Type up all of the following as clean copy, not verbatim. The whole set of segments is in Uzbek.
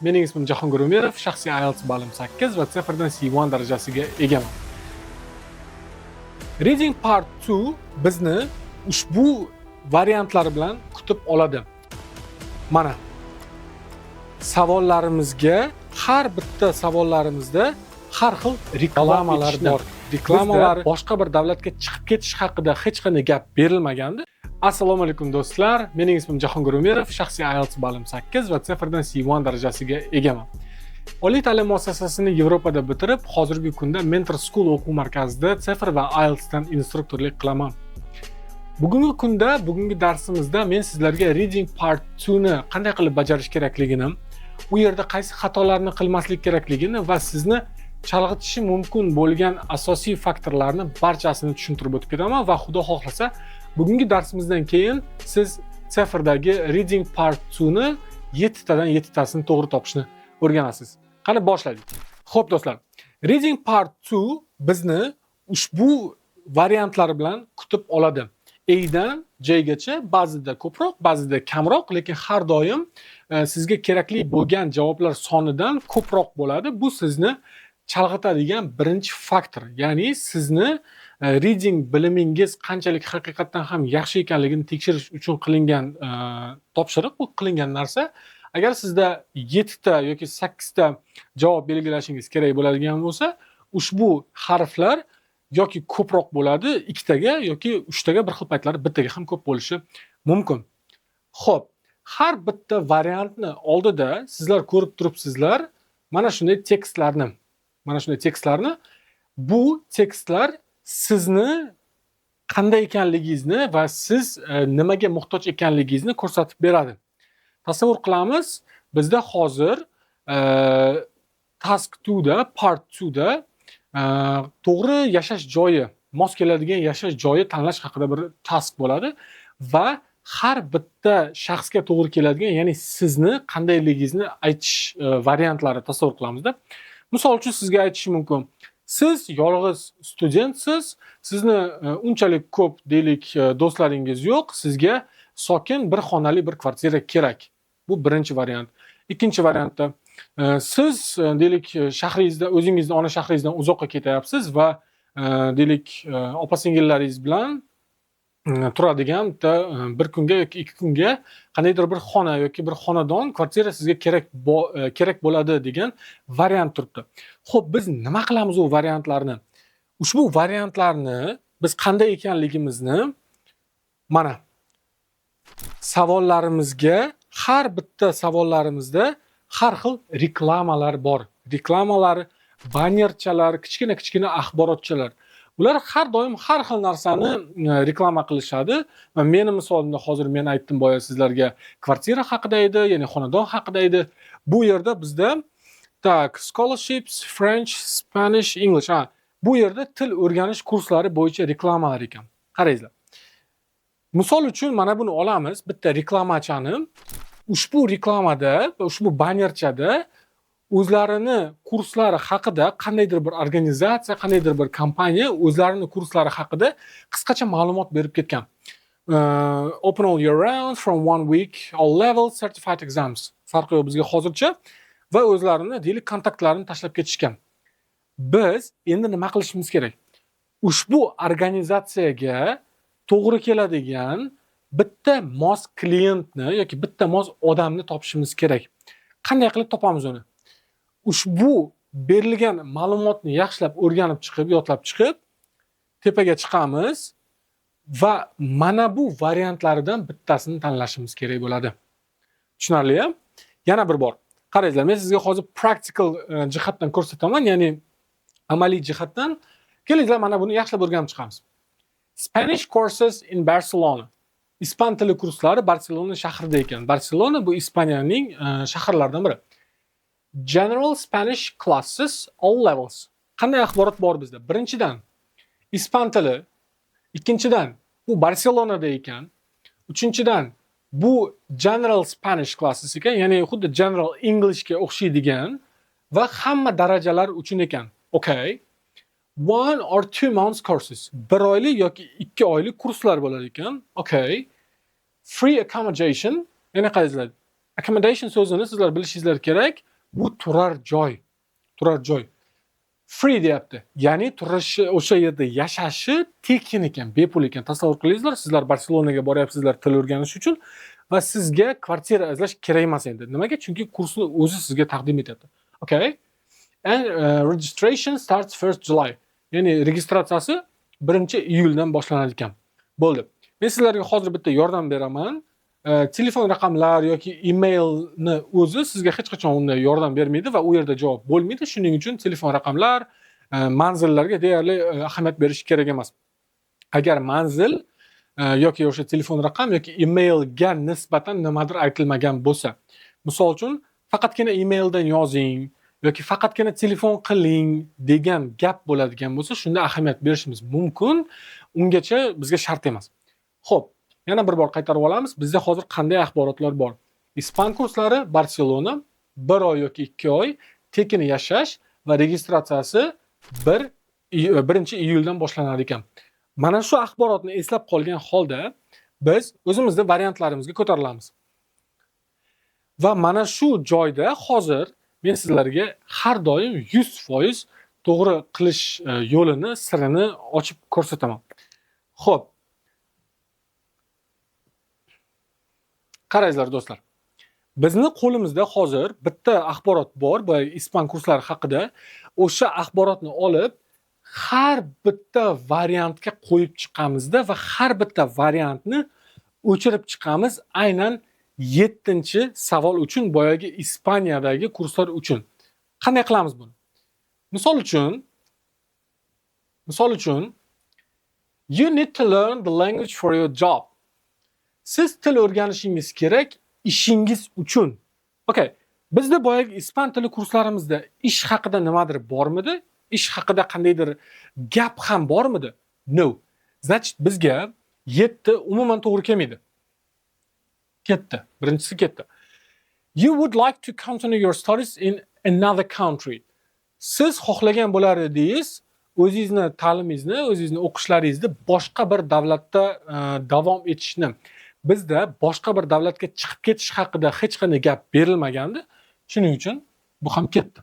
Mening ismim Jahongir Umirov, shaxsiy IELTS balim 8 va CEFRdan C1 darajasiga egaman. Reading Part 2 bizni ushbu variantlar bilan kutib oladi. Mana savollarimizga, har bitta savollarimizda har xil reklamalar bor. Reklamalar, boshqa bir davlatga chiqib ketish haqida hech qanday gap berilmagandi. Assalomu alaykum, do'stlar. Mening ismim Jahongir Umirov, shaxsiy IELTS balim 8 va CEFRdan C1 darajasiga egaman. Oliy ta'lim muassasasini Yevropada bitirib, hozirgi kunda Mentor School o'quv markazida CEFR va IELTSdan instruktorlik qilaman. Bugungi kunda, bugungi darsimizda men sizlarga Reading Part 2 ni qanday qilib bajarish kerakligini, u yerda qaysi xatolarni qilmaslik kerakligini va sizni chalg'itishi mumkin bo'lgan asosiy faktorlarni barchasini tushuntirib o'tib ketaman va Xudo xohlasa, bugungi darsimizdan keyin siz CEFRdagi Reading Part 2 ni 7 tadan 7 tasini to'g'ri topishni o'rganasiz. Qani, boshladik. Xo'p, do'stlar, Reading Part 2 bizni ushbu variantlar bilan kutib oladi. A dan J gacha ba'zida ko'proq, ba'zida kamroq, lekin har doim sizga kerakli bo'lgan javoblar sonidan ko'proq bo'ladi. Bu sizni chalg'itadigan birinchi faktor. Ya'ni sizni reading bilimingiz qanchalik haqiqatdan ham yaxshi ekanligini tekshirish uchun qilingan topshiriq, bu qilingan narsa. Agar sizda 7 ta yoki 8 ta javob belgilashingiz kerak bo'ladigan bo'lsa, ushbu harflar yoki ko'proq bo'ladi ikkitaga yoki uchtaga, bir xil paytlari bittaga ham ko'p bo'lishi mumkin. Xo'p, har bitta variantni oldida sizlar ko'rib turibsizlar mana shunday tekstlarni. Mana shunday tekstlarni. Bu tekstlar sizni qanday ekanligingizni va siz nimaga muhtoj ekanligingizni ko'rsatib beradi. Tasavvur qilamiz, bizda hozir task 2 da, part 2 da to'g'ri yashash joyi, mos keladigan yashash joyi tanlash haqida bir task bo'ladi va har bitta shaxsga to'g'ri keladigan, ya'ni sizni qandayligingizni aytish variantlari tasavvur qilamizda. Misol uchun, sizga aytishi mumkin: siz yolg'iz studentsiz, sizni unchalik ko'p, deylik, do'stlaringiz yo'q, sizga sokin bir xonali bir kvartira kerak. Bu birinchi variant. Ikkinchi variantda siz, deylik, shahringizda, o'zingizni ona shahringizdan uzoqqa ketyapsiz va, deylik, opa singillaringiz bilan turadigan bitta, bir kunga yoki 2 kunga qandaydir bir xona yoki bir xonadon, kvartira sizga kerak bo'ladi degan variant turibdi. Xo'p, biz nima qilamiz u variantlarni? Ushbu variantlarni biz qanday ekanligimizni mana savollarimizga, har bitta savollarimizda har xil reklamalar bor. Reklamalar, bannerchalar, kichkina-kichkina axborotchalar. Ular har doim har xil narsani reklama qilishadi. Va meni misolimda hozir men aytdim boya sizlarga, kvartira haqida edi, ya'ni xonadon haqida edi. Bu yerda bizda, так, scholarships, French, Spanish, English. Ha, bu yerda til o'rganish kurslari bo'yicha reklamalar ekan. Qarangizlar. Misol uchun, mana buni olamiz, bitta reklamachani. Ushbu reklamada, ushbu bannerchada o'zlarini kurslari haqida qandaydir bir organizatsiya, qandaydir bir kompaniya o'zlarini kurslari haqida qisqacha ma'lumot berib ketgan. Open all year round from one week, all levels, certified exams. Farqi yo'q bizga hozircha va o'zlarini, deylik, kontaktlarini tashlab ketishgan. Biz endi nima qilishimiz kerak? Ushbu organizatsiyaga to'g'ri keladigan bitta mos klientni yoki bitta mos odamni topishimiz kerak. Qanday qilib topamiz uni? Ushbu berilgan ma'lumotni yaxshilab o'rganib chiqib, yodlab chiqib, tepaga chiqamiz va mana bu variantlaridan bittasini tanlashimiz kerak bo'ladi. Tushunarli? Yana bir bor. Qaranglar, men sizga hozir practical jihatdan ko'rsataman, ya'ni amaliy jihatdan. Kelinglar, mana buni yaxshilab o'rganib chiqamiz. Spanish courses in Barcelona. Ispan tili kurslari Barselona shahrida ekan. Barselona bu Ispaniyaning shaharlaridan biri. General Spanish classes, all levels. Qanday axborot bor bizda? Birinchidan, ispan tili. Ikkinchidan, bu Barselonada ekan. Uchinchidan, bu General Spanish classes ekan, ya'ni xuddi General Englishga o'xshaydigan va hamma darajalar uchun ekan. Okay. 1 or 2 months courses. 1 oylik yoki 2 oylik kurslar bo'lar ekan. Okay. Free accommodation. Yana qaranglar. Accommodation so'zini sizlar bilishingizlar kerak. Bu turar joy. Turar joy. Free deyapti. Ya'ni turishi, o'sha yerda yashashi tekin ekan, bepul ekan. Tasavvur qilingizlar, sizlar Barselonaga boryapsizlar til o'rganish uchun va sizga kvartira izlash kerak emas endi. Nimaga? Chunki kursni o'zi sizga taqdim etyapti. Okay. And registration starts 1st July. Ya'ni registratsiyasi 1-iyuldan boshlanadi ekan. Bo'ldi. Men sizlarga hozir bitta yordam beraman. Telefon raqamlar yoki emailni o'zi sizga hech qachon unday yordam bermaydi va u yerda javob bo'lmaydi. Shuning uchun telefon raqamlar, manzillarga deyarli ahamiyat berish kerak emas. Agar manzil yoki o'sha telefon raqam yoki emailga nisbatan nimadir aytilmagan bo'lsa, misol uchun, faqatgina emaildan yozing yoki faqatgina telefon qiling degan gap bo'ladigan bo'lsa, shunda ahamiyat berishimiz mumkin. Ungacha bizga shart emas. Xo'p, yana bir bor qaytarib olamiz. Bizda hozir qanday axborotlar bor? Ispan kurslari Barselona, 1 oy yoki 2 oy, tekin yashash va registratsiyasi 1 1-iyuldan boshlanar ekan. Mana shu axborotni eslab qolgan holda biz o'zimizni variantlarimizga ko'tarilamiz. Va mana shu joyda hozir men sizlarga har doim 100% to'g'ri qilish yo'lini, sirini ochib ko'rsataman. Xo'p. Qarangizlar do'stlar. Bizni qo'limizda hozir bitta axborot bor, boyagi ispan kurslari haqida. O'sha axborotni olib har bitta variantga qo'yib chiqamizda va har bitta variantni o'chirib chiqamiz aynan 7-savol uchun, boyagi Ispaniyadagi kurslar uchun. Qanday qilamiz buni? Misol uchun you need to learn the language for your job. Siz til o'rganishingiz kerak ishingiz uchun. Okay, bizda boyagi ispan tili kurslarimizda ish haqida nimadir bormidi? Ish haqida qandaydir gap ham bormidi? No. Значит, bizga 7 umuman to'g'ri kelmaydi. Ketdi. Birinchisi ketdi. You would like to continue your studies in another country. Siz xohlagan bo'lar edingiz o'zingizni ta'limingizni, o'zingizni o'qishlaringizni boshqa bir davlatda davom etishni. Bizda boshqa bir davlatga chiqib ketish haqida hech qanday gap berilmagandi. Shuning uchun bu ham ketdi.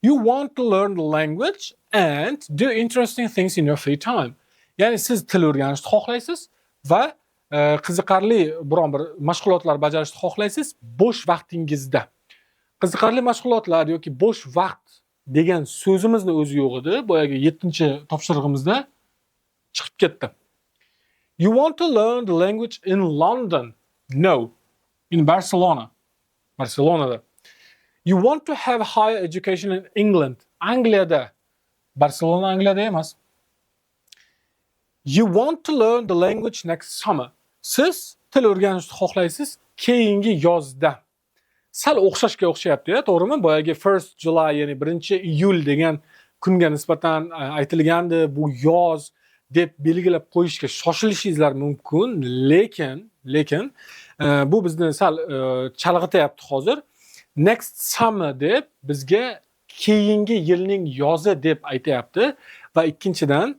You want to learn the language and do interesting things in your free time. Ya'ni siz til o'rganishni xohlaysiz va qiziqarli biron bir mashg'ulotlar bajarishni xohlaysiz bo'sh vaqtingizda. Qiziqarli mashg'ulotlar yoki bo'sh vaqt degan so'zimizni o'zi yo'q edi. Boyagi 7-topshirig'imizda chiqib ketdi. You want to learn the language in London? No, in Barcelona. Barcelonada. You want to have higher education in England? Angliyada. Barcelona Angliyada emas. You want to learn the language next summer. Siz til o'rganishni xohlaysiz keyingi yozda. Sal o'xshashga o'xshayapti-ya, to'g'rimi? Boyagi 1st July, ya'ni 1-iyul degan kunga nisbatan aytilgandi, bu yoz deb belgilab qo'yishga shoshilishingizlar mumkin, lekin bu bizni sal chalg'ityapti hozir. Next summer deb bizga keyingi yilning yozi deb aytayapti va ikkinchidan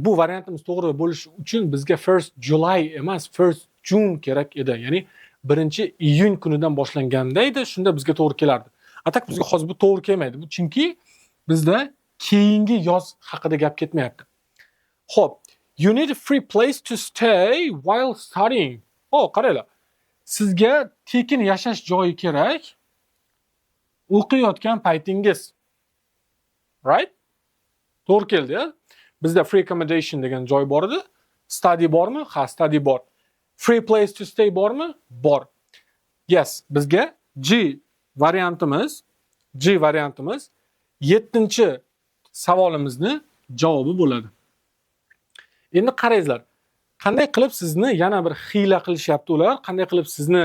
bu variantimiz to'g'ri bo'lishi uchun bizga 1st July emas, 1st June kerak edi. Ya'ni 1-iyun kunidan boshlanganda edi, shunda bizga to'g'ri kelardi. A tak bizga hozir bu to'g'ri kelmaydi. Bu chunki bizda keyingi yoz haqida gap ketmayapti. Xo'p, you need a free place to stay while studying. Oh, qaranglar. Sizga tekin yashash joyi kerak o'qiyotgan paytingiz. Right? To'g'ri keldi-ya? Bizda free accommodation degan joy bor edi. Study bormi? Ha, study bor. Free place to stay bormi? Bor. Yes, bizga G variantimiz 7-savolimizni javobi bo'ladi. Endi qarangizlar, qanday qilib sizni yana bir xiyla qilishyapti ular, qanday qilib sizni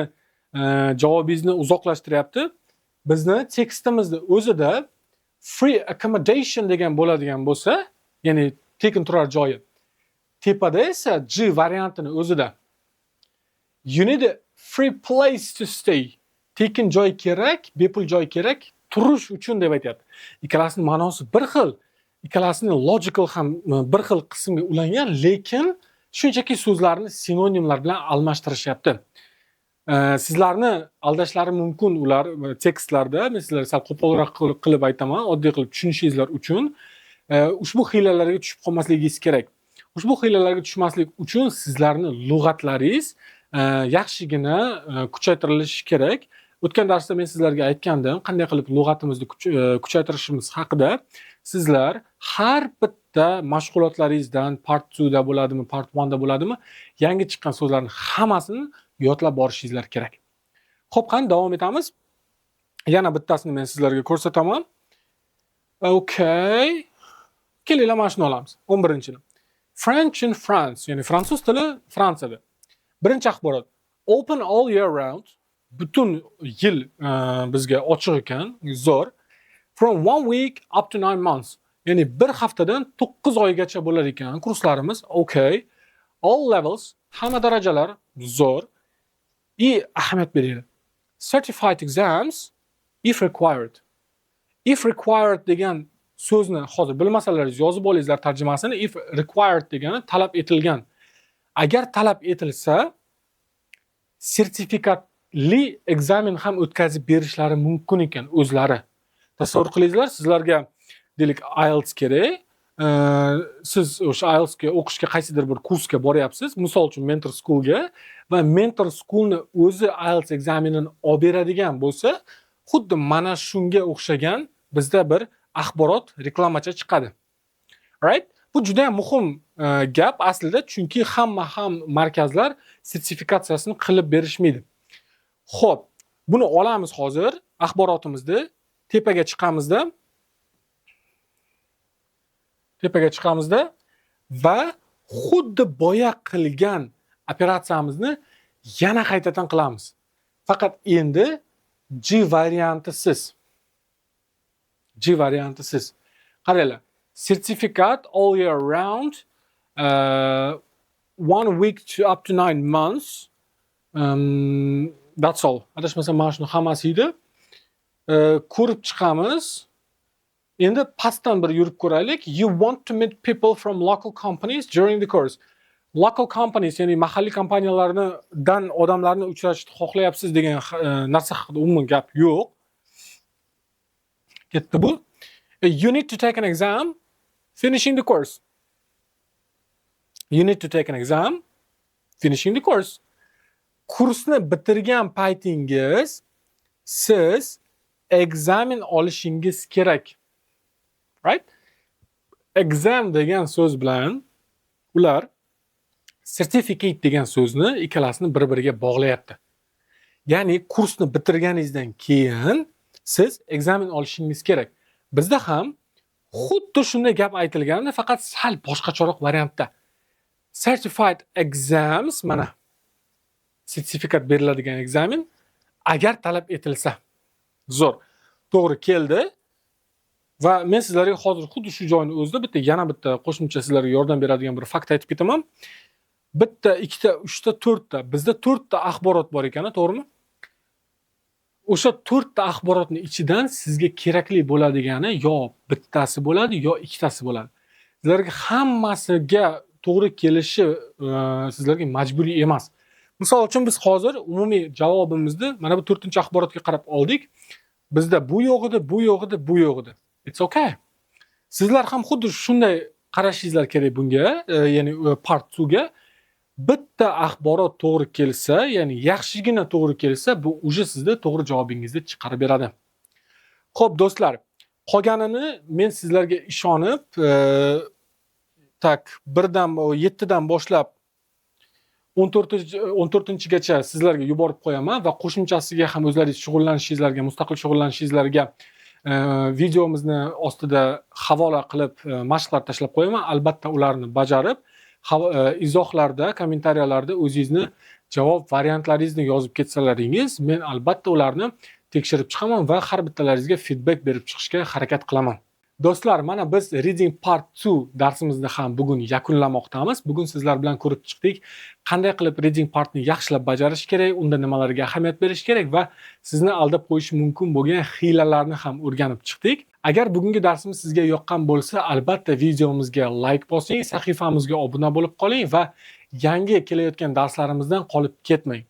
javobingizni uzoqlashtiryapti. Bizni tekstimizda o'zida free accommodation degan bo'ladigan bo'lsa, ya'ni tekin turar joyi. Tepada esa G variantini o'zida you need a free place to stay. Tekin joy kerak, bepul joy kerak turish uchun deb aytyapti. Ikkalasining ma'nosi bir xil, ikkalasining logical ham bir xil qismga ulangan, lekin shunchaki so'zlarni sinonimlar bilan almashtirishyapti. Sizlarni aldashlari mumkin ular tekstlarda. Men sizlarga sal qo'polroq qilib aytaman, oddiy qilib tushunishingizlar uchun. Ushbu hiylalarga tushib qolmasligingiz kerak. Ushbu hiylalarga tushmaslik uchun sizlarni lug'atlaringiz yaxshigina kuchaytirilishi kerak. O'tgan darsda men sizlarga aytgandim, qanday qilib lug'atimizni kuchaytirishimiz haqida. Sizlar har bitta mashg'ulotlaringizdan, part 2 da bo'ladimi, part 1 da bo'ladimi, yangi chiqqan so'zlarni hammasini yodlab borishingizlar kerak. Xo'p, qani, davom etamiz. Yana bittasini men sizlarga ko'rsataman. Okay. Kelinglar, mana shuni olamiz. 11-chini. French in France, ya'ni fransuz tili Fransiyada. Birinchi axborot. Open all year round. Butun yil bizga ochiq ekan, zo'r. From one week up to 9 months. Ya'ni bir haftadan 9 oygacha bo'lar ekan kurslarimiz. Okay. All levels, hamma darajalar, zo'r. И ahamiyat beringlar. Certified exams if required. If required degan so'zni hozir bilmasalaringiz, yozib olingizlar tarjimasini. If required degani talab etilgan. Agar talab etilsa, sertifikatli экзамен ham o'tkazib berishlari mumkin ekan o'zlari. Tasavvur qilingizlar, sizlarga, deylik, IELTS kerak. Siz o'sha IELTSga o'qishga qaysidir bir kursga boryapsiz, misol uchun, Mentor Schoolga, va Mentor Schoolni o'zi IELTS экзамен ini olib beradigan bo'lsa, xuddi mana shunga o'xshagan bizda bir axborot, reklamacha chiqadi. Right? Bu juda ham muhim gap aslida, chunki hamma ham markazlar sertifikatsiyasini qilib berishmaydi. Xo'p, buni olamiz hozir axborotimizni, tepaga chiqamizda va xuddi boya qilgan operatsiyamizni yana qaytadan qilamiz. Faqat endi G variantisiz. G variantisiz. Qaranglar, sertifikat all year round, one week to up to 9 months. That's all. Adashmasam, mana shuni hammasi edi. Ko'rib chiqamiz. Endi pastdan bir yurib ko'raylik. You want to meet people from local companies during the course. Local companies, ya'ni mahalliy kompaniyalardan odamlarni uchratishni xohlayapsiz degan narsa haqida umuman gap yo'q. Ketdi bu. You need to take an exam finishing the course. You need to take an exam finishing the course. Kursni bitirgan paytingiz siz экзамен olishingiz kerak. Right? Exam degan so'z bilan ular certificate degan so'zni ikkalasini bir-biriga bog'layapti. Ya'ni kursni bitirganingizdan keyin siz экзамен olishingiz kerak. Bizda ham xuddi shunday gap aytilganda, faqat sal boshqacharoq variantda. Certified exams, mana, sertifikat beriladigan экзамен agar talab etilsa. Zo'r. To'g'ri keldi. Va men sizlarga hozir xuddi shu joyni o'zida bitta, yana bitta qo'shimcha sizlarga yordam beradigan bir fakt aytib ketaman. Bitta, ikkita, uchta, to'rtta. Bizda to'rtta axborot bor ekan, to'g'rimi? O'sha to'rtta axborotni ichidan sizga kerakli bo'ladigani yo bittasi bo'ladi, yo ikkitasi bo'ladi. Sizlarga hammasiga to'g'ri kelishi sizlarga majburiy emas. Misol uchun, biz hozir umumiy javobimizni mana bu to'rtinchi axborotga qarab oldik. Bizda bu yo'q edi, bu yo'q edi, bu yo'q edi. It's okay. Sizlar ham xuddi shunday qarashingizlar kerak bunga, ya'ni part 2 ga. Bitta axborot to'g'ri kelsa, ya'ni yaxshigina to'g'ri kelsa, bu уже sizni to'g'ri javobingizni chiqarib beradi. Xo'p, do'stlar, qolganini men sizlarga ishonib, так, birdan 7 dan boshlab 14-gacha sizlarga yuborib qo'yaman va qo'shimchasiga ham o'zlaringiz shug'ullanishingizlarga, mustaqil shug'ullanishingizlarga videomizni ostida havola qilib mashqlar tashlab qo'yaman. Albatta ularni bajarib, izohlarda, kommentariyalarda o'zingizni javob variantlaringizni yozib ketsalaringiz, men albatta ularni tekshirib chiqaman va har bittalaringizga feedback berib chiqishga harakat qilaman. Do'stlar, mana biz Reading Part 2 darsimizni ham bugun yakunlamoqdamiz. Bugun sizlar bilan ko'rib chiqdik, qanday qilib Reading Partni yaxshilab bajarish kerak, unda nimalarga ahamiyat berish kerak va sizni aldab qo'yishi mumkin bo'lgan hiylalarni ham o'rganib chiqdik. Agar bugungi darsimiz sizga yoqqan bo'lsa, albatta videomizga like bosing, sahifamizga obuna bo'lib qoling va yangi kelayotgan darslarimizdan qolib ketmang.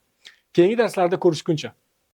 Keyingi darslarda ko'rishguncha.